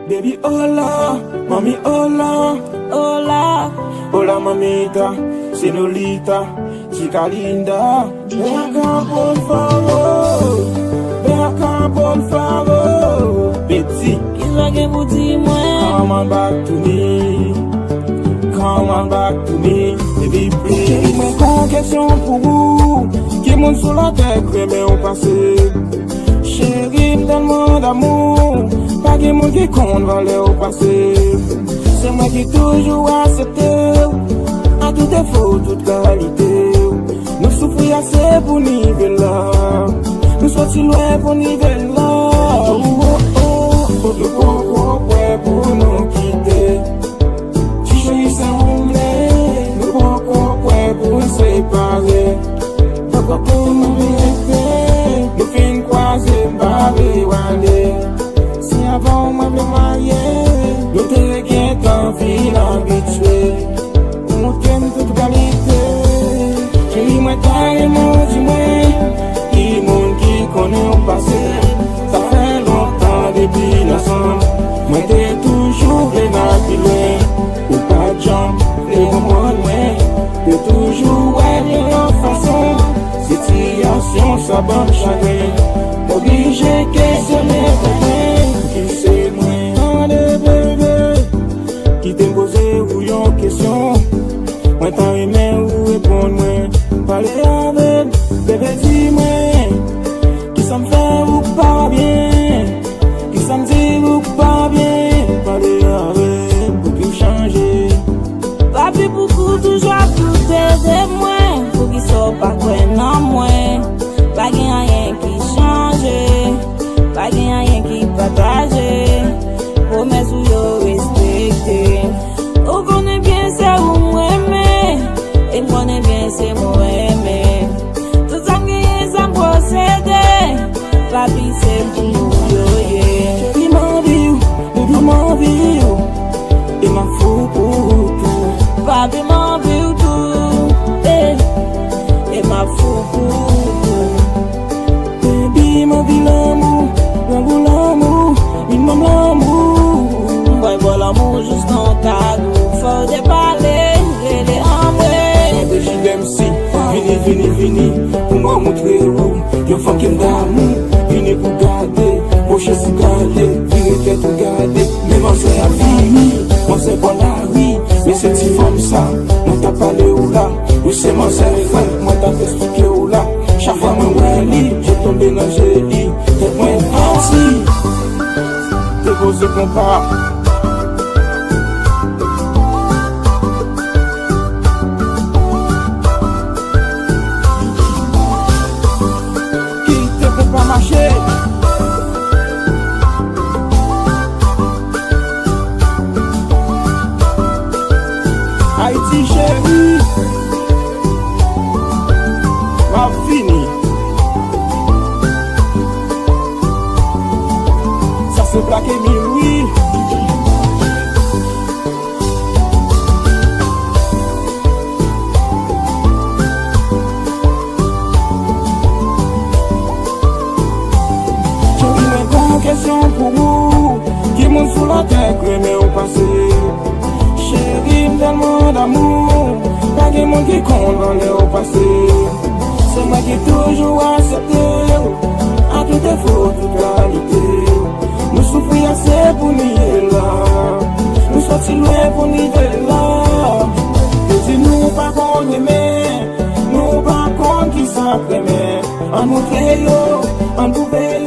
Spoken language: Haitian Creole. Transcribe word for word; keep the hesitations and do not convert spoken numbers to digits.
Baby, hola, mami, hola. Hola. Hola, mamita, señorita, chica linda. Ven acá, por favor. Ven acá, por favor. Baby, kisa w gen pou di mwen? Come on back to me. Come on back to me, baby, please. Cheri, mwen gon kesyon pou ou. Ki moun sou latè k renmen w pase? Cheri, m tèlman damou, pa gen moun ki konn valè w pase. Se mwen ki toujou aksepte w, a tout defo, tout kalite w. Nou soufri ase pou n rive la. Nou soti lwen pou n rive la. Oh, oh, oh, nou poko prè pou nou kite. Ti cheri, sa ou vle, nou poko prè pou n separe. Poko pou nou rete, nou fin kwaze, m pa vle w ale. Si avan w mwen vle marye, nou te gentan fin abitye. Ou montre m tout kalite. Cheri, mwen ta renmen w di mwen ki moun ki konnen w pase. Sa fè lontan depi n ansanm. Mwen te toujou vle n al pi lwen. Ou pa t janm vle konprann mwen. Te toujou wè de lòt fason. Sitiyasyon sa ban m chagren. M oblije kesyone tèt mwen. Ki se mwen? Tande, bebe. Kite m poze ou yon kesyon. Mwen ta renmen ou reponn mwen. Pale avè m, bebe, di mwen. Kisa m fè ou pa byen? Kisa m di ou pa byen? Pale avè m pou ke w chanje. Papi, pouki w toujou ap doute de mwen? Poukisa w pa kwè nan mwen? Pa gen anyen ki chanje. Pa gen anyen ki pataje. Pwomès ou yo respekte. Ou konnen byen se ou m renmen. E m konnen byen se mwen renmen. Tout sa m genyen, sa m posede. Papi, se pou ou yo ye. Cheri, m anvi w, baby, m anvi w. E m ap fou pou ou tou. Papi, m anvi w tou. Eh. E m ap fou pou ou tou. Baby, m anvi lanmou, lanmou, lanmou, minimòm lanmou. M pral ba w lanmou jis nan yon kado. Fò w depale, rele anmwe. Mande J D M C, vini, vini, vini, pou mwen montre ou yon fanm ki damou. Vini pou gade, pwoche sou gade, vire tèt ou gade. Men manzè a vini, manzè bò lari. Men se ti fanm sa, mwen t ap pale w la. Wi, se manzè frè, mwen t ap eksplike w la. Chak fwa mwen wè li, je tonbe nan je li. Tèt mwen pati. Depoze konpa. Kite konpa mache. Ayiti cheri, m ap vini. Sa se Black Emile, wi. Cheri, mwen gon kesyon pou ou. Ki moun sou latè k renmen w pase? Cheri, m tèlman damou. Pa gen moun ki konn valè w pase. Se mwen ki toujou aksepte w. A tout defo, tout kalite w. Nou soufri ase pou n rive la. Nou soti lwen pou n rive la. Yo di nou pa konn renmen. Nou pa konn kisa k renmen. Ann montre yo, ann pwouve yo.